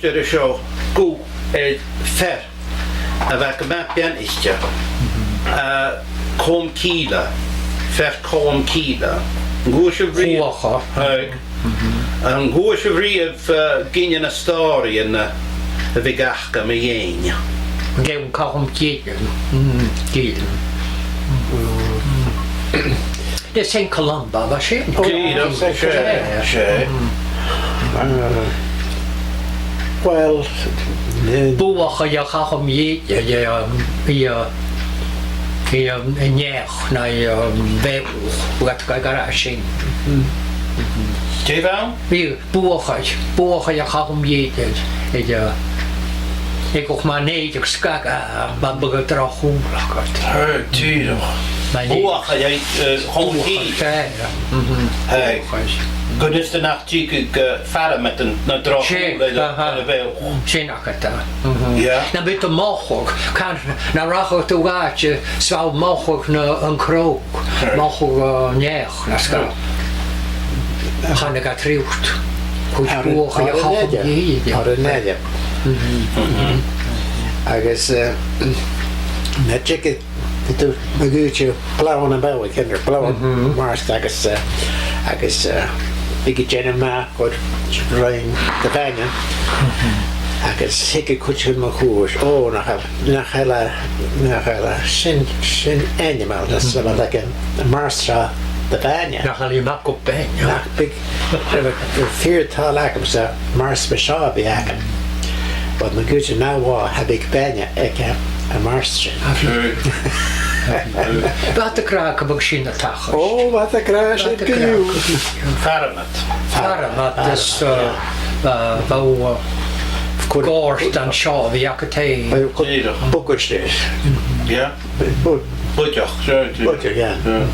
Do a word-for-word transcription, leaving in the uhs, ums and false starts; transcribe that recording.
Air a seo, gu, eh, fear a bha gu math beannaichte, eh, Colm Cille, fear Colm Cille. An cuala sibh riamh, Chuala. eh, an cuala sibh riamh, eh, gin de na stòiridhean, eh, a bhiodh aca mu dheidhinn? Gin Colm Cille. Mm, Cille. Is e Columba, bha sin. Cille, 's e, 's e. Well, eh, Buachaille Chaluim Dhìde, eh, eh, eh, eh, an each, no, eh, bheul, bha iad ag ràdh sin. Dè bh' ann? Bha Buachaille, Buachaille Chaluim Dhìde, eh, eh, eh, gu math nèideag sgaga, eh, bha, bha e droch-chùl aca. Tha, dìreach. Buachaille, eh, Chaluim Dhìde. Buachaille, eh, mhm. Hey. Buachaille. Gun fhios nach tigeadh, eh, fear a-mach an, na droch-chùl, eh, aha. Air a bheul. Sin agad e. Mhm. Yeah. Nam biodh tu a' mothachadh, can, nan rachadh tu gu àite, 's bha thu a' mothachadh na, an crodh, mothachadh, eh, an each, no sgath. Thàinig e tric. Chuir Buachaille Chaluim Dhìde. Air an ear. Mhm. Agus, eh, na tigeadh Bha, bha cuid de bhlàths a' bhàigh, cianail, bhlàths, mhm, mart agus, eh, agus, eh, bhiodh iad a' dèanamh math gu robh iad na bhainne. Mhm. Agus thigeadh cuid dhiubh mun cuairt, "Ò, nach eil, nach eil, nach eil sin, sin ainmeil, nach eil e aig an, am mart seo na bhainne." Nach eil e math gu bainne. Nach biodh Bha, bha fìor thoil agamsa mart mar seo a bhith agam. But ma dh'fhaoidte, nach mhath a bhith bainne aig, eh, am mart sin. Bha iad ag ràdh gum biodh sin a' tachairt. Ò, bha iad ag ràdh sin gu dearbh. Farmad. Farmad, is, eh, bha, bha, eh, gort an seo a bhith agad fhèin. Bha, bha, bugaid. Yeah. Bu-, buideach, yeah, yeah. Buideach, yeah. Yeah.